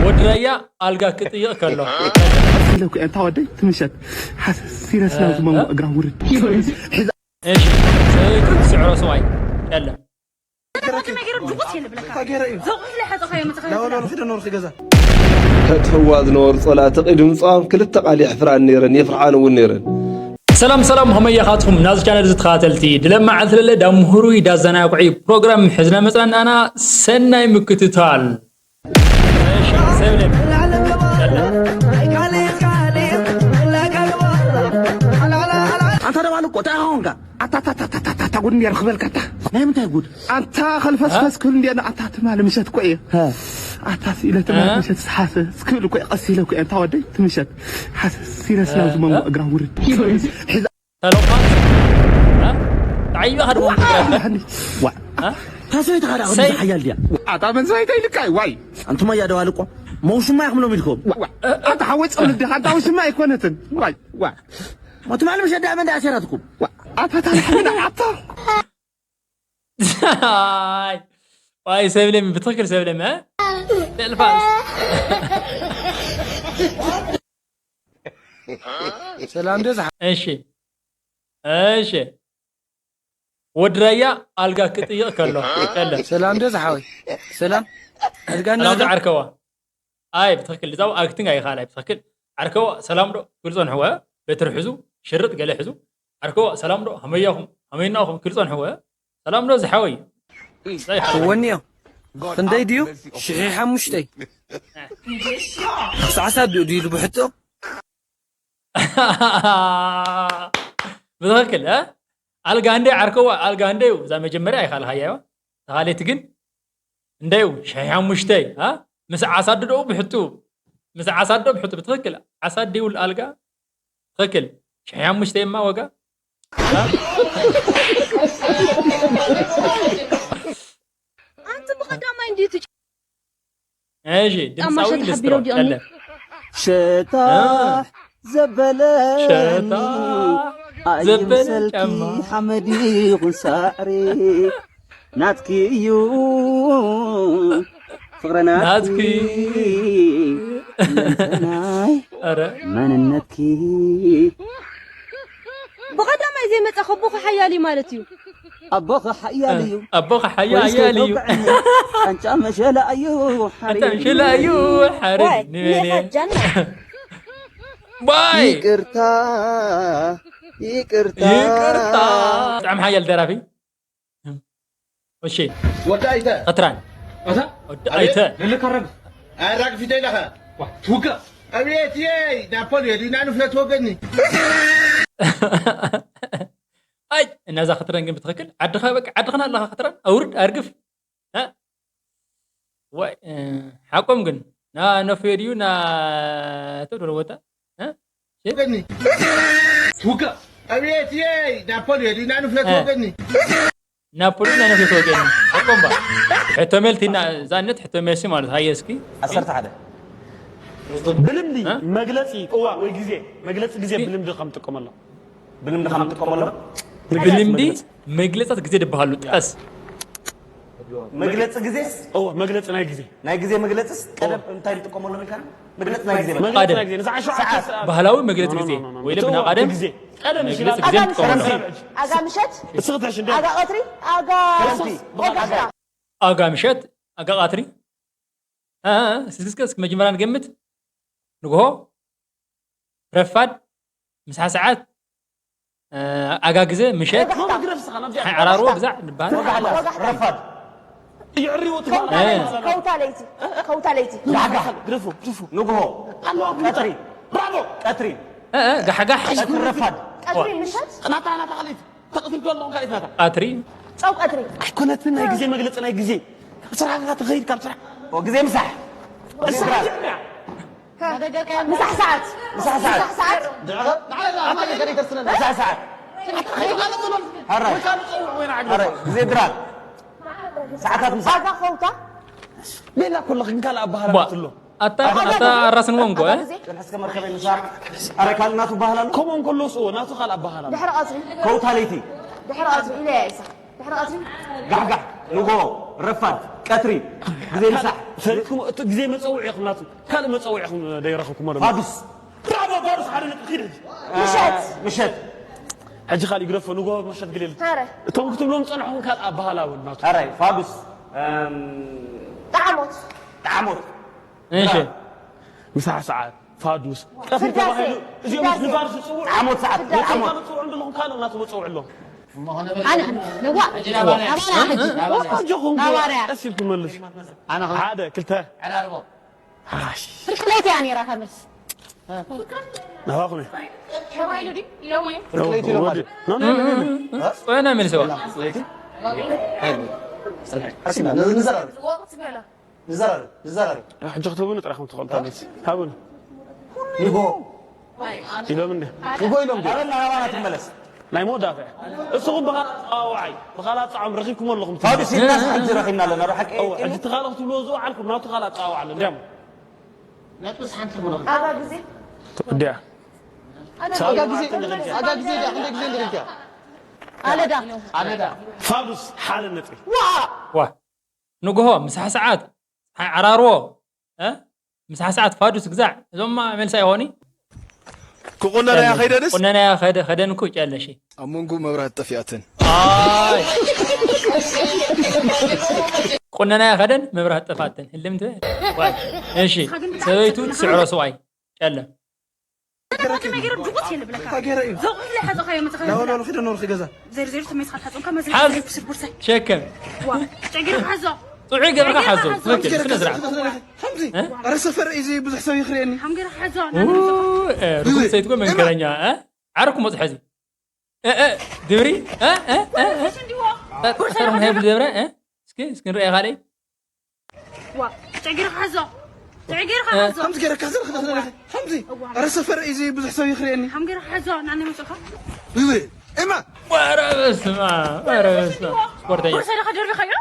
ወዲ ራያ ኣልጋ ክጥይቕ ከሎ ኢለኩ፣ ኣንታ ወደይ ትምሸት ሓሰስ ሲረስ ናብ ዝመንጎ እግራ ውርድ። እሺ፣ ሰበይቱ ትስዕሮ ሰብኣይ የለን። ተገይረ እዩ። ዘቑሕ ለሐ ተኻዮ መጽኻ ላወላ ንኺደ ኖርኺ ገዛ። ከጥፍዋ ዝነበሩ ጸላእቲ ቅድሚ ምጽኦም ክልተ ቃል የሕፍራን ነይረን፣ የፍርሓን እውን ነይረን። ሰላም ሰላም፣ ከመይ ኢኻትኩም ናዚ ቻነል እዚ ተኸታተልቲ? ድለ መዓልቲ ለለ ዳ ምህሩ ዳ ዘናግዒ ፕሮግራም ሒዝና መጽና ኣና። ሰናይ ምክትታል። እሺ፣ ሰብ ነን። ኣንታ ደባል እኮ እንታይ ኾንካ? ኣታ ጉድ እንድያ ርኽበልካ ኣታ። ናይ ምንታይ ጉድ? ኣንታ ከልፈስፈስ እ? ክብል እንድያ ኣታ ትማሊ ምሸት እኮ እየ። ሀ። ኣታ ስኢለ ትማሊ እ? ምሸት ሓሰስ ክብል እኮ እየ። ቀስ ኢለ እኮ እየ። ኣንታ ወደይ ትምሸት ሓሰስ ሲረስ ናብ እ? ዝመንጎ እ? እግራ ውርድ። ሒዛ ተለኳስ። እ? ተዓይኻ ድሞ ዋ። ዋ። እ? ታሰበይቲ ካዳ ሰይ። ሓያል ድያ? ኣታ መን ሰበይተይ ልካይ ዋይ። ኣንቱማ እያ ደባል እኮ መውሽማ ኢኹም ሎም ኢልኩም። ዋ። ኣታ ሓወይ ጸውልዲ ኣታ ውሽማ ኣይኮነትን። ዋይ። ዋ። ሞትማል ምሸት ዳኣ መን ዳኣ ኣሴራትኩም? ኣታ ታልሓና ኣታ። ኣይ፣ ዋይ፣ ሰብለም፣ ብትኽክል ሰብለም፣ እ? ተልፋስ። ሰላም ዶ ዝሓ-? እሺ። እሺ። ወዲ ራያ ኣልጋ ክጥይቕ ከሎ፣ ከለ። ሰላም ዶ ዝሓወይ? ሰላም። ኣልጋ ሰላም ዶ እናዳ- ዓርከዋ? ኣይ፣ ብትኽክል፣ እዛ ኣክቲንግ ኣይኻል፣ ኣይ፣ ብትኽክል። ዓርከዋ፣ ሰላም ዶ? ክብል ጸንሕዎ፣ በትሪ ሒዙ፣ ሽርጥ ገለ ሒዙ። ዓርከዋ፣ ሰላም ዶ? ከመያኹም? ከመይናኹም? ክብል ጸንሕዎ። ሰላም ዶ? ዝሓወይ። እዛ ይሓወይ። ወኒዮ። ክንደይ ድዩ? ሽሒ ሓሙሽተይ። ክሳዕ ሳብ ድዩ ድዩ ብሕቶ? ብትኽክል፣ እ? ኣልጋ እንደ ዓርከዋ፣ ኣልጋ እንደዩ። እዛ መጀመርያ ኣይኻልኻያዮ። ተኻሌት ግን እንደዩ፣ ሽሒ ሓሙሽተይ፣ እ? ምስ ዓሳድዶ ብሕቱ። ምስ ዓሳዶ ብሕቱ፣ ብትኽክል። ዓሳድ ይውል ኣልጋ። ትኽክል። ሽሒ ሓሙሽተ እማ ዋጋ። ኣንቲ ብቐዳማይ እንድዩ ትጭ-? እሺ፣ ጫማ ድምፃዊ ሸጥ ሓቢሮ ልስትሮ፣ ድዮም? ቀለ። ሸጣሕ እ። ዘበለኒ ሸጣሕ ዘበለ ኣይምሰልኪ ጫማ። ሓመድ ይኹን ሳዕሪ ናትኪ እዩ ፍቕሪ ናትኪ ናትኪ። ለንተናይ ኧረ። መንነትኪ። ብቐዳማይ ዘይመጻ ከቦኺ ሓያል እዩ ማለት እዩ። ኣቦኺ ሓያል እዩ። ኣቦኺ ሓያል ወይስ እዩ። ከይተውቅዐኒ? ቃንጫ መሸላ እዩ ሓሪር ቃንጫ መሸላ እዩ ሓሪር ዋይ፣ ንበል። ሜኻ ጃና። ባይ። ይቅርታ፣ ይቅርታ። ይቅርታ። ብጣዕሚ ሓያል ደራፊ። እሺ። ወዲ ኣይተ። ኸትራን። ኣታ? ወዲ ኣቤት። ኣይተ። ልልካ ረግፍ። ኣራግፊ ተይለኸ። ዋ፣ ትውጋእ። ኣቤት የይ፣ ናፖልዮ፣ ዲና ንፍለት ወገኒ። ኣይ፣ እናዛ ኸትራን ግን ብትኽክል፣ ዓድኻ በቃ፣ ዓድኽና ኣለኻ ኸትራን፣ ኣውርድ፣ ኣርግፍ። እ? ወይ፣ እ፣ ሓቆም ግን፣ ና ነፍዮ ድዩ፣ ና ተብሎ ቦታ? እ? ወገኒ። ትውጋእ። ኣቤት የይ፣ ናፖልዮ፣ ዲና ንፍለት እ። ወገኒ። ናፖሊ ናይ ነፍሲ ተወገኒ። ኣቆምባ። ሕቶ መልሲ እና ዛነት ሕቶ መልሲ ማለት ሃየ እስኪ። ዓሰርተ ሓደ። ብልምዲ እ? መግለጺ እዋን ወይ ግዜ፣ መግለጺ ግዜ እ? ብልምዲ ከም ጥቀመሎም። ብልምዲ ከም ጥቀመሎም። ብልምዲ መግለጽ። መግለጻት ግዜ ድበሃሉ ጥቀስ። መግለጺ ግዜስ? እዎ፣ መግለጺ ናይ ግዜ። ናይ ግዜ መግለጽስ ቀደም እንታይ ንጥቀመሎም ኢልካ? መግለጺ ናይ ግዜ። መግለጺ ቀደም። ናይ ግዜ። ንዛ ዓሸው ሰዓት። ዓሸው ሰዓት። ባህላዊ መግለጺ ኖ፣ ኖ፣ ግዜ። ኖ፣ ኖ፣ ኖ። ወይ ለብና እትዎ ቀደም። ግዜ። ቀደም መግለጺ ይችላል። ግዜ ኣጋ ንጥቀመሎም። ምሸት። ኣጋ ምሸት። እስኺ ትሕሽ እንደ ኣጋ ቀትሪ። ኣጋ ቀትሪ። ኣጋ ምሸት። ኣጋ ቀትሪ። እ፣ እ፣ እስኪ፣ እስኪ፣ እስኪ መጀመርያ ንገምት። ንግሆ፣ ረፋድ፣ ምሳ ሰዓት፣ እ፣ ኣጋ ግዜ፣ ምሸት፣ ወጋሕታ። መግረፍ ስኻ ናብዚኣ። ሓይ ዓራርቦ፣ ወጋሕታ። ብዛዕ ንበሃል። ወጋሕታ። ረፋድ። ይዕርዎ ትባል። ከውታ ለይቲ፣ እ? ከውታ ለይቲ፣ ከውታ ለይቲ። ጋሕጋሕ። ግረፉ፣ ግረፉ። ንግሆ። ኣሎ፣ ቀትሪ። ብራቮ። ቀትሪ። እ፣ እ፣ ጋሕጋሕ። ቀትሪ ረፋድ። ቀትሪ ዋ። ምሸት። ናታ፣ ናታ ካልኢት። ተቕትል ከሎ ካልኢት ናታ። ቀትሪ። ጨው ቀትሪ። ኣይኮነትን ናይ ግዜ መግለጺ ናይ ግዜ። ካብ ስራሕካ ትኸይድ ካብ ስራሕ። ኦ፣ ግዜ ምሳሕ። ምሳሕ ሰዓት። ምሳሕ ሰዓት። ምሳሕ ሰዓት። ምሳሕ ሰዓት። ሕራይ። ሕራይ። ግዜ ድራር። ሰዓታት ምሳሕ። ኣጋ ከውታ። ሌላ ኮሎ ግን ካልእ ኣባህራ ቧ። ኣሎ። ኣታ ኣታ ኣራስንዎ እንኮ እ? ጽንሕ እስከ መርከበይ ንሳ ኣረ ካልእ ናቱ ባህል ኣሎ ከምኡ እንከሎ ስዎ ናቱ ካልእ ኣባህል ኣሎ ድሕሪ ቀትሪ ከውታ ለይቲ ድሕሪ ቀትሪ ኢለ እያ ኢሳ ድሕሪ ቀትሪ ጋሕጋሕ ንጎ ረፋድ ቀትሪ ግዜ ምሳሕ ሰሪትኩም እቲ ግዜ መጸውዒ ኢኹም ናቱ ካልእ መጸውዒ ኢኹም ደይረኸብኩሞ ዶ ፋዱስ ብራቮ ፋዱስ ሓደ ነጥቢ ኪድ ሕጂ ምሸት ምሸት ሕጂ ካልእ ይግደፎ ንጎ ምሸት ግሌል እቶም ክትብሎም ጸንሕኩም ካልእ ኣባህል ኣሎ ናቱ ኣረ ፋዱስ ጣዕሞት ጣዕሞት እሺ ምሳሕ ሰዓት ፋዱስ ቀትሪ ተባሂሉ እዚኦም ንፋዱስ ዝፅውዑ ዓሞት ሰዓት ዓሞት ዝፅውዑ እንደለኹም ካልእ እናተመፅውዑ ኣለኹም ኣነ ነዋ ኣባና ሕጂ ኣጆኹም ቀስ ኢልኩም መልሱ ሓደ ክልተ ፍርቂ ለይቲ እያ ነይራ ተመልስ ናባኹም ወይና መልሰዋ ንዘራረብ ንዘራረብ ንዘራረብ ሕጂ ክትህቡኒ ጥራይ ከም ትኽእሉ ታቤት ሃቡኒ ንጎ ኢሎም እንዲ ንጎ ኢሎም እንዲ ኣበና ናባና ትመለስ ናይ መወዳእታ እያ እስኹም ብኻልእ ኣፀዋውዓይ ብኻልእ ኣፀዋዕም ረኺብኩም ኣለኹም ታቤት ኢልናስ ሕጂ ረኺብና ኣለና ዶ ሓቂ እወ ሕጂ እቲ ካልእ ክትብልዎ ዝወዓልኩም ናቱ ካልእ ኣፀዋውዓ ኣሎ እንዲያም ኣጋ ግዜ እንዲያ ኣጋ ግዜ ኣጋ ግዜ ድያ ክንደይ ግዜ እንድሪካ ኣለዳ ኣለዳ ፋዱስ ሓደ ነጥቢ ዋ ንግሆ ምሳሕ ሰዓት ፀሓይ ዓራርቦ ምሳሕ ሰዓት ፋዱስ ግዛዕ እዞማ መልሳ ይኾኒ ክቁነናያ ከይደንስ ቁነናያ ከደ ከደን እኮ ጨለሽ ኣብ መንጎ መብራት ጠፊኣትን ኣይ ቁነናያ ከደን መብራት ጠፋትን ህልምት እሺ ሰበይቱ ትስዕሮ ሰብኣይ ጨለም ነገር ድቁት የለ ብለካ ዘቑ ኢለ ሓፀኻዮ መፅኻ ላወላሉ ኺደ ኖርኺ ገዛ ዘርዘር ተመይስኻ ሓፀምካ መዝርዝር ክስር ቦርሳይ ሸከም ዋ ጨጊርካ ሓዞ ጥዑይ ገብርካ ሓዞ ትክክል ስነ ስርዓት ኧረ ሰፈር እዩ ብዙሕ ሰብ ይኽርእየኒ ሓምገርካ ሓዞ ርኩብ ሰይትጎ መንከረኛ ዓርኩ መፅሐዚ ድብሪ ተርም ሄብል ደብረ እስኪ እስኪ ንርአ ካልእ ዋ፣ ጥዕጊርካ ሓዞ። ጥዕጊርካ ሓዞ። ከምዚ ገይረካ ዘለኺ ከምዚ ከምዚ። ኣረ ሰፈር እዩ ብዙሕ ሰብ ይኽርእየኒ። ከም ገይርካ ሓዞ ናነ መጽኻ። እወ ኤማ። ኧረ በስመ ኣብ ኧረ በስመ ኣብ ስፖርተኛ። ኩርሰ ደኻ ደርቢኻዮ።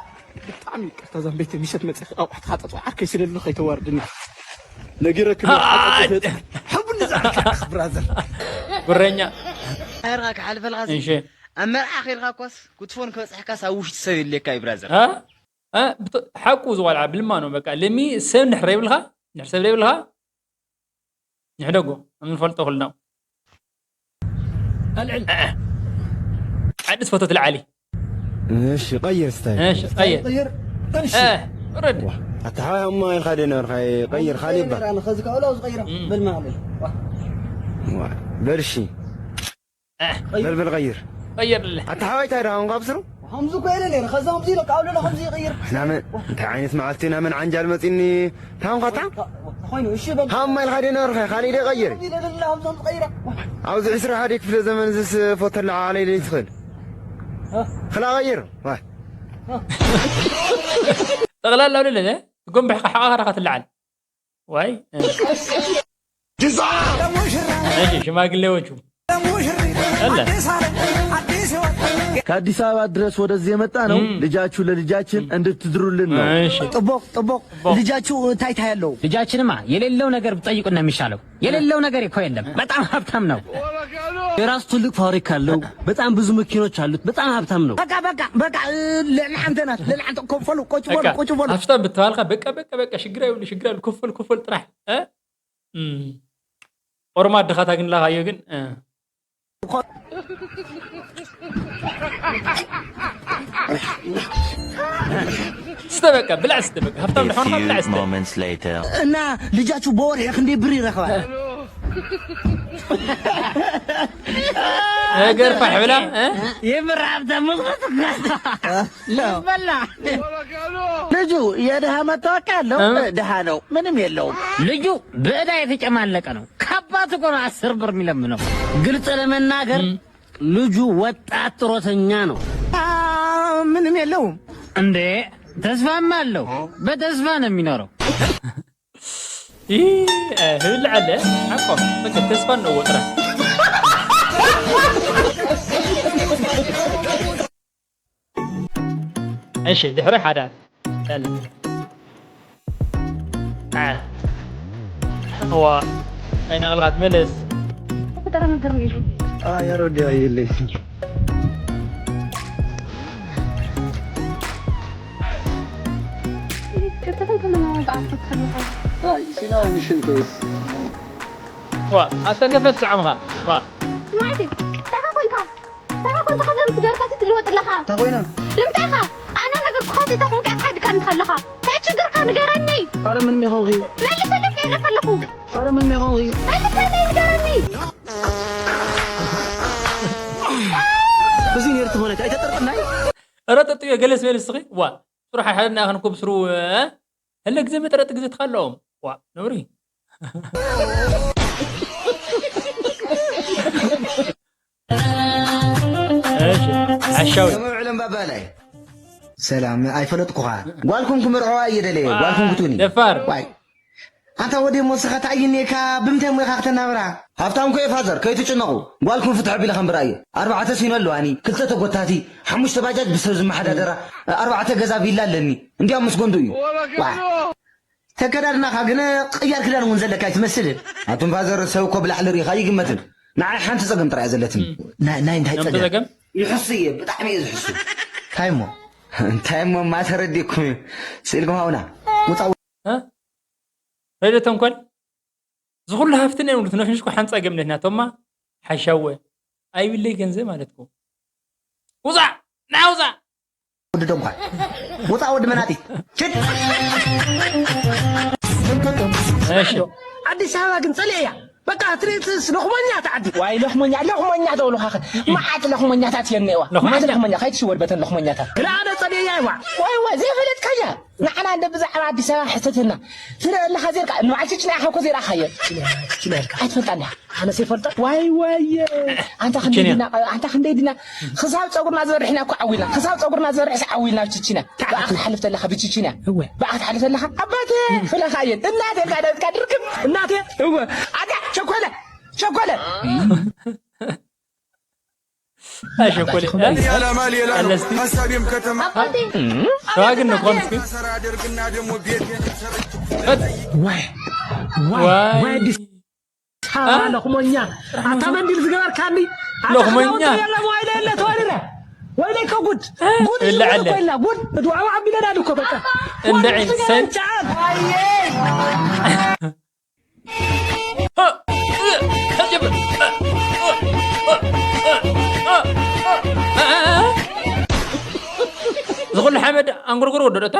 ብጣዕሚ ይቅርታ ዛም ቤተ ሚሸት መጽኺ ኣቑሕት ካጠጡ ዓርከይ ስለሉ ከይተዋርድኒ። ነጊረክ ሕቡኒ ዛዕካ ብራዘር። ጉረኛ። ኣርካ ክሓልፈልካ እሺ ኣብ መርዓ ኸይድካ እኳስ ክትፎን ክበፅሐካስ ኣብ ውሽጢ ሰብ የድልየካ እዩ ብራዘር። ሓቁ ዝቆልዓ ብልማ ነው በቃ ልሚ ሰብ ንሕር ይብልካ ንሕ ሰብ ይብልካ ንሕደጎ ከም ንፈልጦ ክልና ዓድስ ፎቶ ትልዓሊ እሺ ቀይር ስታይ እሺ ቀይር ቀይር እሺ ረድ ኣታ ሓዋ እሞ ኢልካ ደ ነበርካ ቀይር ካልእ ይባል በል ማለት በል እሺ በልበል ቀይር ቀይርልህ ኣታ ሓዋይ እንታይ ደኣ እንኳ ብስሩ ከምዚ እኮ ኢለ ነይረ ከዛ ከምዚ ኢለ ካብ ለለ ከምዚ ይቕይር ናመን እንታይ ዓይነት መዓልቲ ናመን ዓንጃል መፂኒ ታንኳታ ኮይኑ እሺ በል ሃማ ኢልካ ደ ነበርካ ካሊእ ደ ቀይር ከምዚ ኢለ ለለ ከምዞም ዝቐይረ ኣብዚ ዕስራ ሓደ ክፍለ ዘመን ዝስ ፎቶ ለዓዓለ ኢለ ትኽእል ክላ ቀይር ጠቕላላ ለለ ትጎንብሕካ ሓቓኻ ዳኻ ትለዓል ዋይ ሽማግሌዎቹ ከአዲስ አበባ ድረስ ወደዚህ የመጣ ነው። ልጃችሁ ለልጃችን እንድትድሩልን ነው። ጥቦቅ ጥቦቅ ልጃችሁ ታይታ ያለው ልጃችንማ የሌለው ነገር ብትጠይቁን ነው የሚሻለው። የሌለው ነገር እኮ የለም። በጣም ሀብታም ነው። የራሱ ትልቅ ፋብሪካ አለው። በጣም ብዙ መኪኖች አሉት። በጣም ሀብታም ነው። በቃ በቃ በቃ ለልሓንተ ናት ለልሓንተ ኮፈሉ ቁጭ በሉ ቁጭ በሉ። ሀብታም ብትባልካ በቃ በቃ በቃ ሽግር አይብሉ ሽግር አይብሉ ክፍል ክፍል ጥራሕ እ ኦሮማ ኣድኻታ ግን ላኻዮ ግን ስተ በቃ ብላዕ ስተ በቃ ሃብታም ድኾንካ ብላዕ ስተ እና ልጃችሁ በወርሒ ክንደይ ብር ይረኽባ ነገር ፋሕ ብላ የምር ሃብታም መግባት በላ ልጁ የድሃ መታወቂያ አለው። ድሃ ነው፣ ምንም የለውም። ልጁ በዕዳ የተጨማለቀ ነው። ከአባቱ እኮ ነው አስር ብር የሚለምነው። ግልጽ ለመናገር ልጁ ወጣት ጥሮተኛ ነው። ምንም የለውም። እንዴ ተስፋማ አለው። በተስፋ ነው የሚኖረው። ይህ ህብል አለ አቆ ተስፋ ነው ወጥራ እሺ ድሕሪ ሓዳር ጸልም። አ፣ እዋ ኣይነቕልካ ትመለስ። ተፈጠረ ነገር የለ። ያሮዲ ኣይልይ ከተፈንከለና በዓል ክትፈልኻ ሲና ምሽን ከይስ ዋ ኣስተንከፈት ሰዓምኻ ዋ ማለት ተኻ ኮንካ ተኻ ኮንካ ከም ትገርካ ትልወጥ ኣለኻ። እንታይ ኮይና ልምታኻ ኣነ ነገር ክኸት ተኾንካ ሓድካ እንከለኻ እንታይ ችግርካ ንገረኒ። ኣረ ምን ሚኾንኺ መልሰለክ የለ ከለኹ ኣረ ምን ሚኾንኺ መልሰለይ ንገረኒ። ብዙ ነርት ሆነ ኣይተጠርጥናይ ኧረ ጠጥዮ ገለስ በል እስኺ ዋ ስራሕ ሓደና ክንኮ ብስሩ እ? ህለ ግዜ መጠረጥ ግዜ ትኻለኦም ዋ ነውሪ እሺ ዓሻዊ ከመይ ውዕለን ባባላይ ሰላም ኣይፈለጥኩኻ ጓልኩም ክምርዕዋ እየ ደለየ ጓልኩም ክትውኒ ደፋር ዋይ ኣንታ ወዲ እሞ ንስኻ ተኣይኔካ ብምንታይ እሞ ኢኻ ክተናብራ ሃብታም ኮ ፋዘር ከይትጭነቑ ጓልኩም ፍትሕ ቢለ ከንብራ እየ ኣርባዕተ ሲኖ ኣለዋኒ ክልተ ተጎታቲ ሓሙሽተ ባጃጅ ብሰብ ዝመሓዳደራ ኣርባዕተ ገዛ ቪላ ኣለኒ እንዲያም ምስ ጎንዱ እዩ ዋ ተከዳድናኻ ግን ቅያር ክዳን እውን ዘለካ ኣይትመስልን ኣቱም ፋዘር ሰብ እኮ ብላዕሊ ርኢኻ ይግመትን ንዓይ ሓንቲ ጸገም ጥራይ ዘለትኒ ናይ ናይ እንታይ ጸገም ጸገም ይሕሱ እየ ብጣዕሚ እየ ዝሕሱ እንታይ እሞ እንታይ እሞ ማተረዲኩም እዩ ስኢልኩም ሃውና ውፃ ሬድዮ ተንኮል ዝኹሉ ሃፍትና እዮም ንሕንሽኩ ሓንፃ ገምነትና ቶማ ሓሻወ ኣይብለይ ገንዘብ ማለትኩ ውፃእ ንዓ ውፃእ ወዲ ደንኳ ውፃ ወዲ መናጢ ችድ እሺ ኣዲስ ኣበባ ግን ፀሊእ እያ በቃ ትርኢትስ ለኽሞኛ ተዓዲ ዋይ ለኽሞኛ ለኽሞኛ ተብሉኻ መዓት ለኽሞኛታት እየን እኒአዋ ለኽሞኛ? መዓት ለኽሞኛ ከይትሽወድ በተን ለኽሞኛታት ግዳ ኣነ ፀሊእያ ይዋ ዋይ ዋይ ዘይፈለጥካያ ንዓና እንደ ብዛዕባ ኣዲስ ኣበባ ሕተትና ትርኢ ኣለኻ ዜርካ ንባዕል ችችና ኢኻ እኮ ዜርኣኻየን ኣይትፈልጣ እንዲኻ ኣነስ ይፈልጦ ዋይ ዋይ ኣንታ ክንደይ ዲና ኣንታ ክንደይ ዲና ክሳብ ፀጉርና ዝበርሕና እኮ ዓዊልና ክሳብ ፀጉርና ዝበርሕስ ዓዊልና ችችና ብኣ ክትሓልፍ ተለኻ ብችችና ብኣ ክትሓልፍ ተለኻ ኣባቴ ፍለኻ እየን እናቴ ኢልካ ደብካ ድርክም እናቴ እወ ኣታ ቸኮለ ቸኮለ ኣሸኮለ ኣለስቲ ተዋግን ነው ኮንስኩ ዋይ ዋይ ዋይ ኣዲስ ኣበባ ለኽሞኛ ኣታ መንዲል ዝገበርካኒ ኣታ ለኽሞኛ። ክዳውንቲ የለ ሞባይለ የለ ተዋሪረ ወይለይ ከጉድ ጉድ እለ ይብሉ ኣለ። ኮይና ጉድ እድዋዋ ኣቢለና ድኮ በቃ እንደ ወይለይ ሰን- ጫት ዝኹሉ ሓመድ ኣንጎርጎር ወደዶ እታ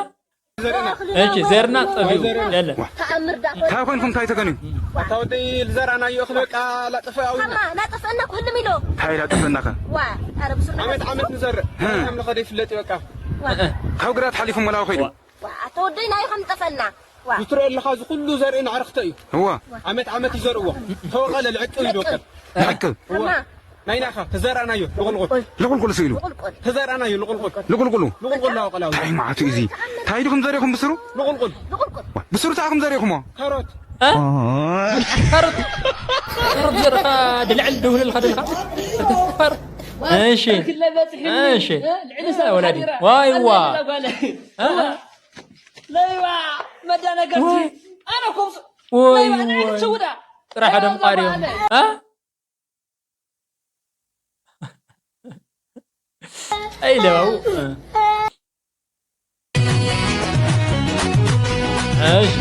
እሺ ዘርና ጠፊኡ የለ ተኣምር ዳ እንታይ ኮይንኩም እንታይ ተገንዩ ኣታ ወደይ ዝዘራእናዮ እኽሊ በቃ ላጥፈ ኣው ከማ ናጠፍአና ኩሉ ኢሎ እንታይ ኢላ ጥፍእናኸ ዋ ኣረ ብሱር ዓመት ዓመት ንዘርእ ኣምልኸ ዘይፍለጥ እዩ በቃ ካብ ግራት ሓሊፉ መላዊ ከይዱ ዋ ኣታ ወደይ ናይ ከም ጠፈና ዋ ዝትረአ ኣለኻ እዚ ኩሉ ዘርኢ ንዕርኽተ እዩ እዋ ዓመት ዓመት ይዘርእዎ ተወቐለ ልዕቅብ ይድወቀል ልዕቅብ ከማ ናይናኻ ተዘራእናዮ ልቑልቑል ልቑልቁል ስኢሉ ቁልቁል ተዘራእናዮ ልቑልቁል ልቑልቁሉ ልቑልቁል ላወቐላዊ እንታይ መዓቱ እዚ እንታይ ድኹም ዘሪኹም ብስሩ ልቑልቁል ልቑልቁል ብስሩ እንታይ ኢኹም ዘሪኹሞ ካሮት ካሮት ካሮት ዘርኻ ድልዕል ደውልልካ ደልካ ካሮት እሺ እሺ ወላዲ ዋይ ዋ ለይዋ መዳነገርቲ ኣነ ኮምስ ወይ ለይዋ ናይ ክትሽውዳ ጥራሕ ደምቃሪ እዮም እ ኣይ ለባው እሺ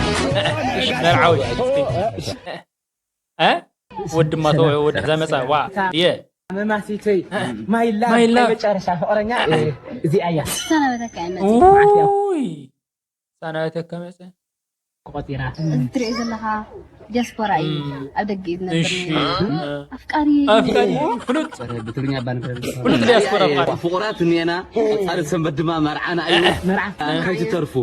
እሺ መርዓዊ እ ወዲ ማቶ ወዲ ዘመጻ ዋ የ መማሲተይ ማይላ ማይላ። መጨረሻ ፍቅረኛ እዚኣ እያ ሰናበተካ እየ መፂ ውይ ሳናበተካ መፀ ቆፂራ እዚ ትሪኦ ዘለኻ ዲያስፖራ እዩ ኣብ ደገ እዩ ዝነብር እሺ ነይሩ። ኣፍቃሪ ኣፍቃሪ ፍሉጥ ብትግርኛ ባንክ ፍሉጥ ዲያስፖራ ኣፍቃሪ ፍቑራት እኒአና ቀፃሊ ሰንበት ድማ መርዓና እዩ መርዓ ከይትተርፉ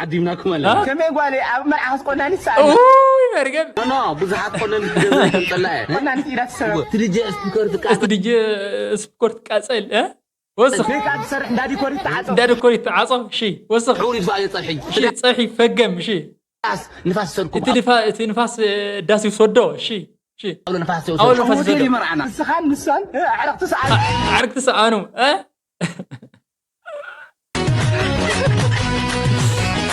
ዓዲምናኩም ኣለና ከመይ ጓለይ ኣብ መርዓ ክትቆናኒ ትሰኣል ውይ መርገም ኖ ብዙሓት ቆለል ገዛ ከምፀላ እየ ቆናኒ ኢላ ትሰበ ትድጀ ስፒከር ትቃ እቲ ድጅ ስፖርት ቃፀል እ ወስኽ ከይካ ትሰርሕ እንዳ ዲኮር ይተዓፀ እንዳ ድኮር ይተዓፀ እሺ ወስኽ ሕውር ይድፋእ እየ ፀርሒ እሺ ፀሒ ፈገም እሺ ንፋስ ንፋስ ሰልኩ እቲ ንፋ- እቲ ንፋስ እ፣ ዳስ ይውሰዶ እሺ እሺ ብሎ ንፋስ ኣውሎ ይወስዶ ንፋስ ይውሰዶ ንስኻን ንሷን እ፣ ኣዕረቕቲ ሰኣሉ ዓርክቲ ሰኣኑ እ?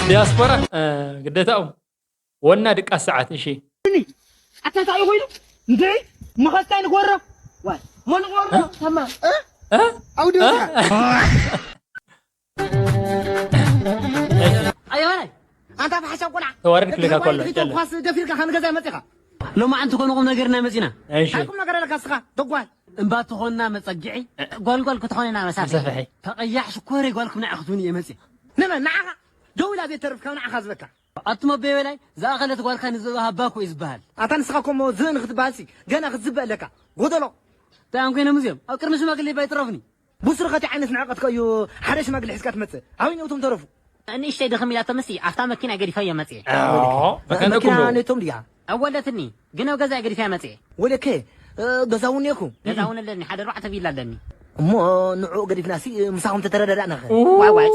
ዲያስፖራ እ፣ ግዴታኡ ወና ድቃስ ሰዓት እሺ ኣታ እንታይ ኮይኑ እንዴ? መኸስታይ ንጎሮ። ዋይ፣ መን ንጎሮ? ተማ። እ? ኣውዲ እ? ኣዮናይ፣ ኣንታ ብሓሻብ ቆልዓ። ተዋረድ ክልካ ከሎ፣ ኳስ ደፊርካ ከንገዛ መጽኻ። ሎማዓንቲ ኮነ ቁም ነገርና መጺና። እሺ። እንታይ ቁም ነገር ኣለካ እስኻ? ደጓል። እምባ ትኾንና መጸግዒ፣ ጓልጓል ክትኾንና መሳፍሒ። መሳፍሒ። ተቐያሕ ሽኮረይ ጓልኩም ንዓ ክትውን እየ መጺእ። ንመን ንዓኻ? ደው ኢላ ዘይተርፍ ካብ ንዓኻ ዝበካ። ኣቱም ኣቦይ በላይ፣ ዝኣኸለት ጓልካ ንዝእባ ሃባ እኮ እዩ ዝበሃል። ኣታ ንስኻ እኮ እሞ ዝብኢ ንክትበሃልሲ ገና ክትዝበ ኣለካ። ጎደሎ። እንታይ ኣንኮይኖም እዚኦም? ኣብ ቅድሚ ሽማግሌ እባ ይጥረፉኒ። ቡስሪ ኸቲ ዓይነት ንዕቀት ከእዩ። ሓደ ሽማግሌ ሒዝካ ትመጽእ። ኣበይ ነውቶም ተረፉ? ንእሽተይ ድኽም ኢላቶ ምስ ኣብታ መኪና ገዲፋዮ መጽየ። ኣዎ፣ መካን መኪና ተኩም ነቶም ድያ? ኣወለትኒ ግን ኣብ ገዛ ገዲፋ መጽየ። ወለከ፣ ገዛ እውን እኮ። ገዛ እውን ኣለኒ፣ ሓደ ኣርባዕተ ቪላ ኣለኒ። እሞ ንዑ ገዲፍናሲ ምሳኹም ተተረዳዳእና ኸ? ዋይ ዋይ።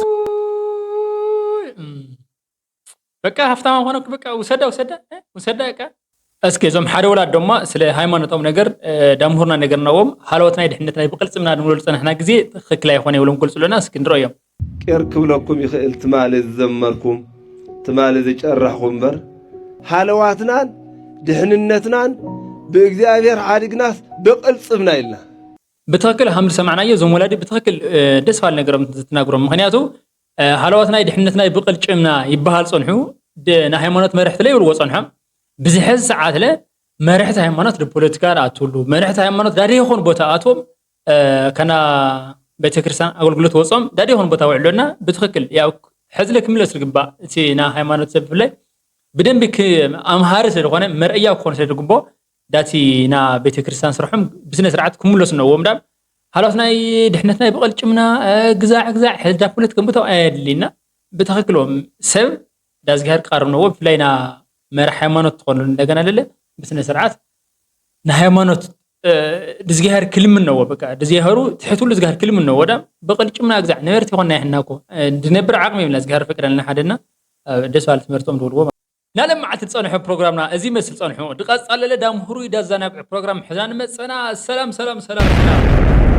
በቃ ሃፍታማ ኾነኩ። በቃ ውሰዳ ውሰዳ እ? ውሰዳ በቃ። እስኪ እዞም ሓደ ወላድ ድማ ስለ ሃይማኖታዊ ነገር እ፣ ዳምሁርና ነገርናዎም። ሃለወት ናይ ድሕነት ናይ ብቕልጽምና ንብለሉ ዝጸናሕና ግዜ ትኽክል ኣይኾነ ይብሎም ክገልጹ ኣለና። እስኪ ንረኦም። ቄር ክብለኩም ይኽእል ትማሊ ዝዘመርኩም ትማሊ ዝጨረሕኹም እምበር ሃለዋትናን ድሕንነትናን ብእግዚኣብሔር ሓዲግናስ ብቕልጽምና ኢልና። ብትኽክል ሃም ዝሰማዕናዮ እዞም ወላዲ ብትኽክል እ፣ ደስ ባል ነገሮም ዝትናግሮም። ምኽንያቱ እ፣ ሃለዋት ናይ ድሕነት ናይ ብቕልጭምና ይበሃል ጸንሑ፣ ድ- ናይ ሃይማኖት መርሕቲ ለይ ይብልዎ ጸንሖም። ብዝሐዚ ሰዓት ለ መርሕቲ ሃይማኖት ድ ፖለቲካ ኣትሉ መርሕቲ ሃይማኖት ዳደ ይኾን ቦታ ኣቶም እ፣ ከና ቤተክርስትያን ኣገልግሎት ወጾም ዳደ ይኾን ቦታ ውዕሎና። ብትኽክል ያው ሕዚ ለ ክምለስ ዝግባእ እቲ ና ሃይማኖት ሰብ ብፍላይ ብደንቢ ክ- ኣምሃሪ ስለ ዝኾነ መርኣያ ክኾኑ ስለ ዝግቦ ዳቲ ና ቤተክርስትያን ስርሖም ብስነ ስርዓት ክምለሱ ነዎም። ዳ ሃላፍ ናይ ድሕነት ናይ ብቐልጭምና እ፣ ግዛዕ ግዛዕ ሕልዳ ፖለቲካ ምእታው ኣየድልይና። ብትኽክሎም ሰብ ዳ እግዚኣብሔር ክቃርብ ነዎ። ብፍላይ ና መራሕ ሃይማኖት ትኾኑ እንደገና ለለ ብስነ ስርዓት ንሃይማኖት እ፣ ድዝጊሃር ክልምን ነዎ። በቃ ድዝጊሃሩ ትሕትሉ ዝጋር ክልምን ነዎ። ዳ ብቐልጭምና ግዛዕ ነበርቲ ይኾን ናይ ሕና እኮ እ፣ ድነብር ዓቕሚ የብልና። ዝጋር ፈቅደልና ሓደና እ፣ ደስ ባል ትምህርቶም ድውልዎ ናለም መዓልቲ ዝጸንሑ ፕሮግራምና እዚ መስል ጸንሑ። ድቐጻለለ ዳም ህሩይ ዳዛናግዑ ፕሮግራም ሕዛ ንመጸና። ሰላም ሰላም ሰላም ሰላም።